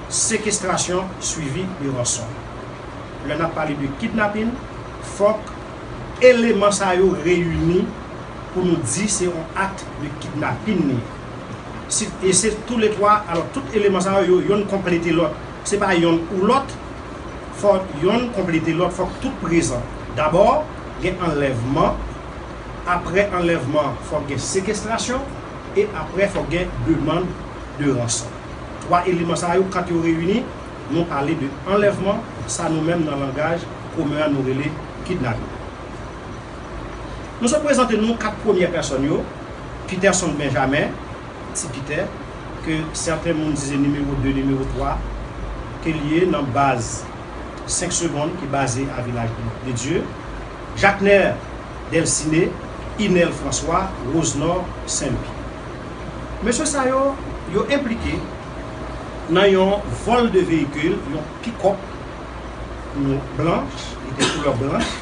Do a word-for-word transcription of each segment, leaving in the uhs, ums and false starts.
Sekestrasyon swivi de ranson. Lè n ap pale de kidnapin, fòk eleman sa yo reyini pou nou di se yon akt de kidnapin li ye. Si, e se toulètwa, alò, tout eleman sa yo, yo, yonn konplete lòt. Se pa yonn ou lòt, fòk yonn konplete lòt, fòk tout prezan. Dabò, gen anlèvman, apre anlèvman, fòk gen sekestrasyon, e apre, fòk gen demann de ranson. Twa eleman sa yo, kan yo reyini, nou pale de anlèvman, sa nou menm nan langaj komen an nou rele kidnapin. Nou sot prezante nou kat premyè pèsòn yo, Peterson Benjamin, Ti Pitè, ke sèten moun di se nimewo de, nimewo twa, ke l ye nan baz senk segonn ki baze a Vilaj de Dye, Jacner Delciné, Inel François, Rosenor Saint Louis. Mesye sa yo, yo enplike nan yon vòl de veyikil, yon pikòp blanch, li te koulè blanch,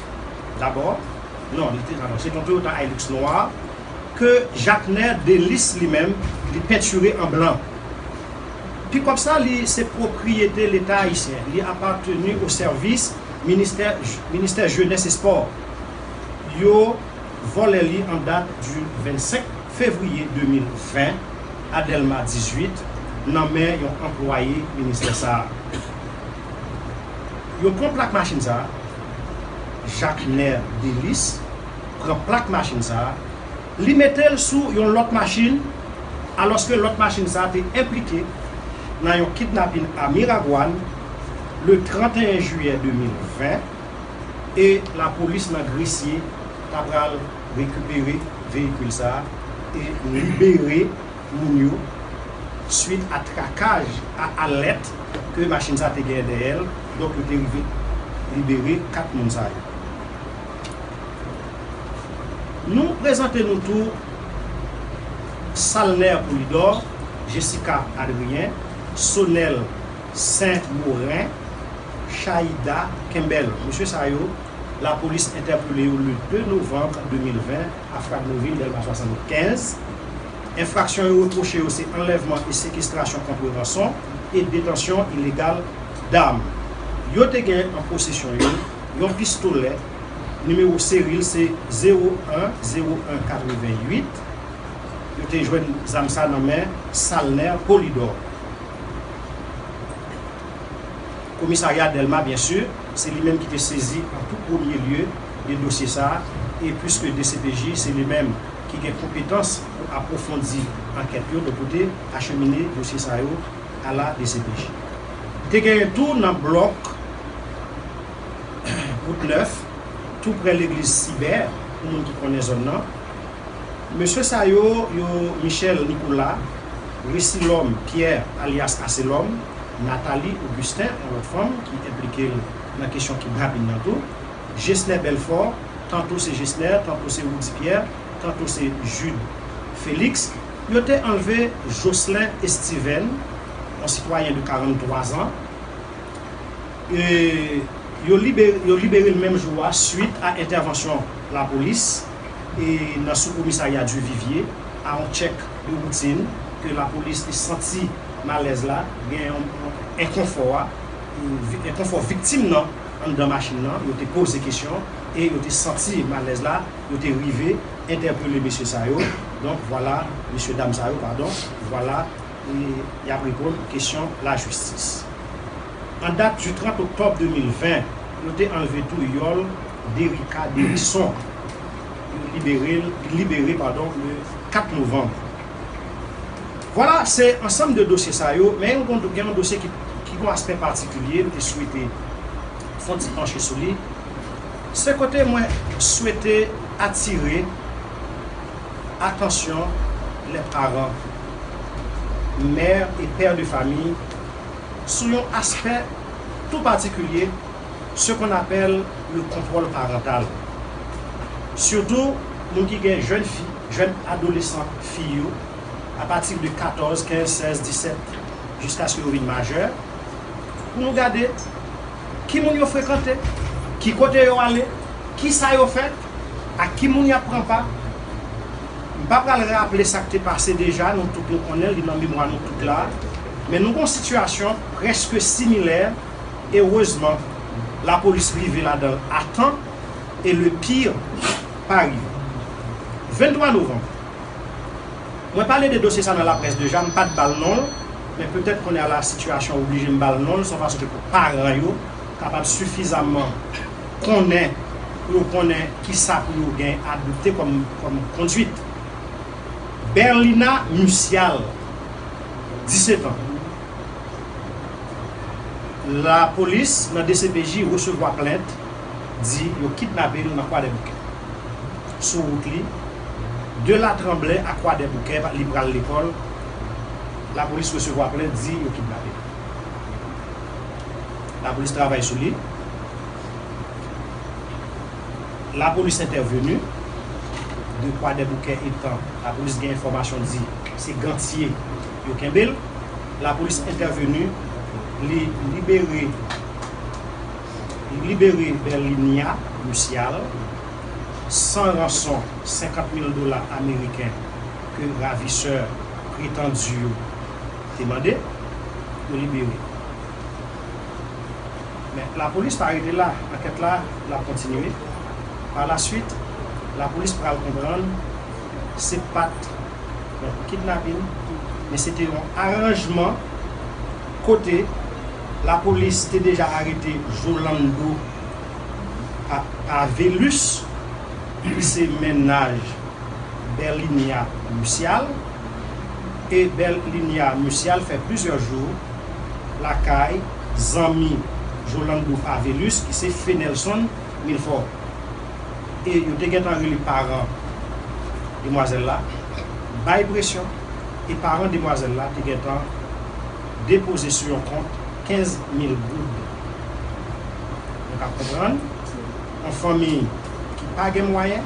dabò. Non, li te, non, se yon Toyota Hilux nwa, ke Jacner Delis li menm, li pentire an blan. Pikòp sa, li se pwopriyete Leta ayisyen. Li apateni o sèvis ministè, ministè Jenès e Spò. Yo vòlè li an dat di vennsenk fevriye de mil ven a Dèlma dizuit, nan men yon anplwaye ministè sa a. Yo pran plak machin sa a, Jacner Delis pran plak machin sa a, li mete l sou yon lòt machin, alòske lòt machin sa a te enplike nan yon kidnapin a Miragwàn le trannteyen jiyè de mil ven, e lapolis nan Gresye ta pral rekipere veyikil sa a e libere moun yo, swit a trakaj, a alèt ke machin sa te genyen dèyè l, donk yo te rive libere kat moun sa yo. Nou prezante nou tou Salner Polidor, Jessica Adrien, Sonel Saint Morin, Chaïda Kembel. Mesye sa yo, lapolis entèpele yo le de novanm de mil ven a Fragneville, Dèlma swasannkenz. Enfraksyon yo repwoche yo se anlèvman e sekestrasyon kont ranson e detansyon ilegal dam. Yo te gen an posesyon yo yon pistolè, nimewo seri l se zewo en zewo en katreventuit. Yo te jwenn zam sa nan men Salner Polidor. Komisarya Dèlma, byen si, se li menm ki te sezi an tou premye lye de dosye sa a, e piske D C P J se li menm ki gen konpetans pou apwofondi ankèt yo, donk yo te achemine dosye sa yo a la D C P J. Te genyen tou nan blòk Wout Nèf, tou prè legliz Sibè, pou moun ki konnen zòn nan. Mesye sa yo, yo Michel Nicolas, Resilòm Pierre alyas Aselòm, Nathalie Augustin, yon lòt fanm ki enplike l nan kesyon kidnapin nan tou, Jesner Belfort, tanto se Jesner, tanto se Roudy Pierre, tanto se Jude Félix, yo te anlve Jocelyn Estiven, yon sitwayen de karannntwa zan, e yo libere, yo libere l menm jou a swit a entèvansyon lapolis e nan sou komisarya Duvivier a yon tchèk de woutin ke lapolis te santi malèz la, gen yon, yon enkonfò a, enkonfò viktim nan anndan machin nan, yo te poze kesyon e yo te santi malèz la, yo te rive entèpele mesye sa yo. Donk, vwala, mesye dam sa yo, padon, vwala, e y ap reponn kesyon lajistis. An dat du trant oktòb de mil ven, yo te anlve tou yòl Derika Derison. Yo libere l, libere, padon, le kat novanm. Vwala, se ansanm de dosye sa yo, men gen yon, gen yon dosye ki, ki gen yon aspè patikilye, m te swete fè yon ti panche sou li. Se kote mwen swete atire atansyon les parents, mères et pères de famille, sou yon aspè tou patikilye, ce qu'on appelle le contrôle parental. Sitou, moun ki gen jèn fi, jèn adolesan fi yo, apati de katòz, kenz, sèz, disèt, jiskaske yo vin majè, pou nou gade ki moun yo frekante, ki kote yo ale, ki sa yo fè, ak ki moun y ap pran pa. M pa pral raple sa k te pase deja, nou tout nou konnen, li nan memwa nou tout la. Men nou gen yon sitiyasyon prèske similè. Erezman, lapolis rive ladan l a tan e le pire pa rive. Venntwa novanm, mwen pale de dosye sa nan laprès deja, m pa t ba l non l, men petèt kounye a la sitiyasyon oblije m ba l non l, se yon fason ke pou paran yo kapab sifizamman konnen, pou yo konnen kisa pou yo gen adopte kòm, kòm kondwit. Berlina Musial, disèt an. Lapolis nan D C P J resevwa plent, di yo kidnape l nan Kwadèboukè. Sou wout li, de Latranblè a Kwadèboukè, li pral lekòl, lapolis resevwa plent, di yo kidnape l. Lapolis travay sou li. Lapolis entèveni. De Kwadèboukè etan lapolis gen enfòmasyon di se Gantye yo kenbe l. Lapolis entèveni, li libere, li libere Berlinia Musial san ranson senkant mil dola ameriken ke ravisè pretandi yo te mande, yo libere. Men lapolis pa rete la, ankèt la, l ap kontinye. Pa la swit, lapolis pral konprann se pa t yon kidnapin, men se te yon aranjman kote lapolis te deja arete Jolando Pa-, Pavelus, ki se mennaj Berlinia Musial, e Berlinia Musial fè plizyè jou lakay zanmi Jolando Pavelus, ki se Fenelson Milfort. E yo te gentan rele paran demwazèl la, bay presyon, e paran demwazèl la te gentan depoze sou yon kont kenz mil goud. Nou ka konprann, yon fanmi ki pa gen mwayen,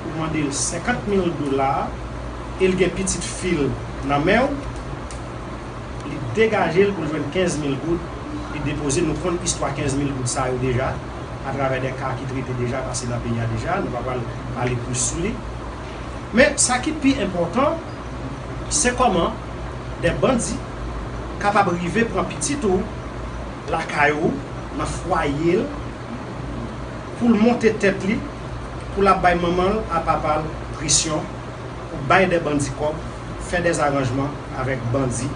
ou mande l senkant mil dola, e l gen pitit fi l nan men w, li degaje l pou l jwenn kenz mil goud, li depoze, nou konn istwa kenz mil goud sa yo deja, atravè de ka ki trete deja, pase nan peyi a deja, nou pa pral pale plis sou li. Men sa ki pi enpòtan, se kòman de bandi kapab rive pran pitit ou lakay ou, nan fwaye l, pou l monte tèt li, pou l ap bay manman l a papa l presyon, pou bay de bandi kòb, fè de aranjman avèk bandi,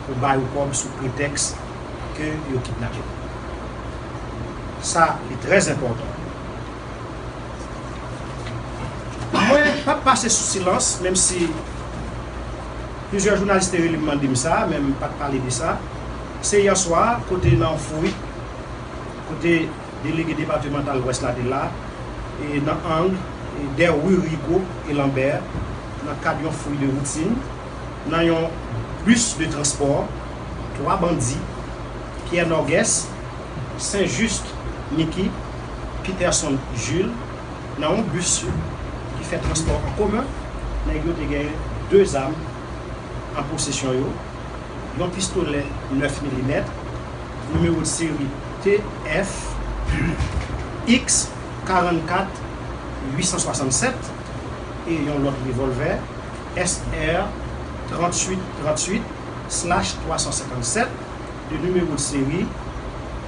pou bay ou kòb sou pretèks ke yo kidnape. Sa, li trè enpòtan. Mwen p ap pase sou silans, menm si plizyè jounalis te rele m mande m sa, men m pa t pale de sa. Se yè swa, kote nan Fourik, kote delege depatmantal Lwès la te la, e nan ang, e dè ri Rigaud e Lambert, nan kad yon fouy de woutin, nan yon bis de transpò, twa bandi, Pierre Norguès, Saint Juste Nicky, Peterson Jules, nan yon bis ki fè transpò an komen, nèg yo te gen de zam an posesyon yo, yon pistolè nèf milimèt, nimewo de seri T F X karannkat uit san swasannsèt, e yon lòt revòlvè, S R tranntuit tranntuit slash twa san senkannsèt, de nimewo de seri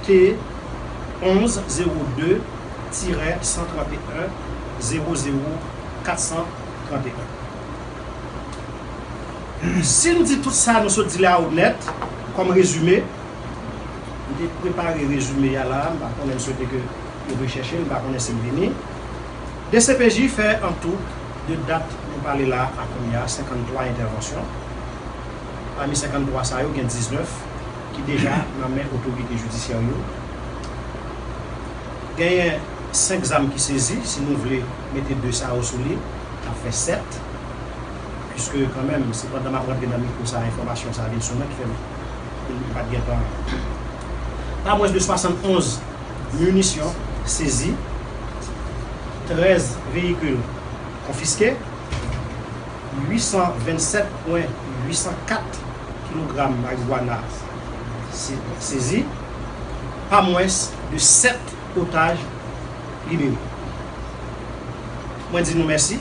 T onz zewo de tirè san trannteyen zewo zewo kat san trannteyen. Si n di tout sa nou sot di la a onèt, kòm rezime, m te prepare rezime a la, m pa konnen, m swete ke yo rechèche l, m pa konnen si l vini. D C P J fè an tou, de dat nou pale la a kounye a, senkanntwa entèvansyon. Pami senkanntwa sa yo, gen diznèf ki deja nan men otorite jidisyè yo. Genyen senk zam ki sezi, si nou vle mete de sa yo sou li, n ap fè sèt. Piske kanmenm, se pandan m ap rantre nan mikwo sa a, enfòmasyon sa a vin sou mwen, ki fè m, m pa t gentan. Pa mwens de swasannonz minisyon sezi, trèz veyikil konfiske, uit san vennsèt pwen uit san kat kilogram marigwana se-, sezi, pa mwens de sèt otaj libere. Mwen di nou mèsi.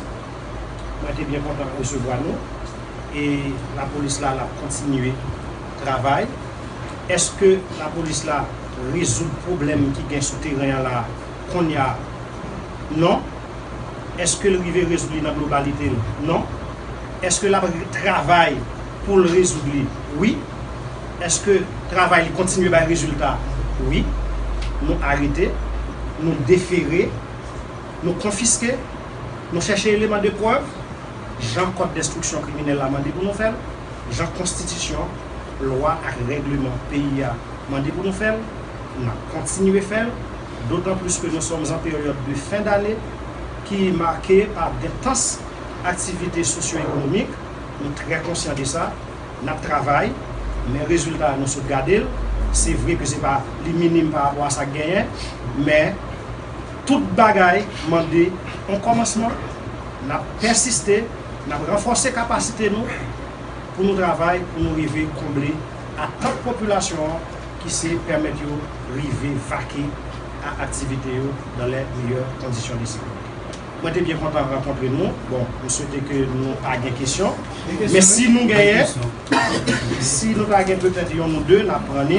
Mwen te byen kontan resevwa nou. E lapolis la, l ap kontinye travay? Èske lapolis la rezoud pwoblèm ki gen sou teren an la kounye a? Non. Èske l rive rezoud li nan globalite l? Non. Èske l ap travay pou l rezoud li? Wi. Èske travay li kontinye bay rezilta? Wi. Nou arete, nou defere, nou konfiske, nou chèche eleman de prèv, jan kòd enstriksyon kriminèl la mande pou nou fè l, jan konstitisyon, lwa ak règleman peyi a mande pou nou fè l, n ap kontinye fè l, dotan plis ke nous sommes en période de fin d'année ki make pa dentans aktivite sosyo-ekonomik. Nou trè konsyan de sa. N ap travay, men rezilta a nou sot gade l. Se vre ke se pa, li minim pa rapò a sa k genyen, men tout bagay mande yon kòmansman. N ap pèsiste, n ap ranfòse kapasite nou pou nou travay, pou nou rive konble atant popilasyon an, ki se pèmèt yo rive vake a aktivite yo dans les meilleures conditions de sécurité. Mwen te byen kontan rankontre nou. Bon, m swete ke nou pa gen kesyon. Men si nou genyen, si nou ta gen petèt yonn ou de, n ap pran li.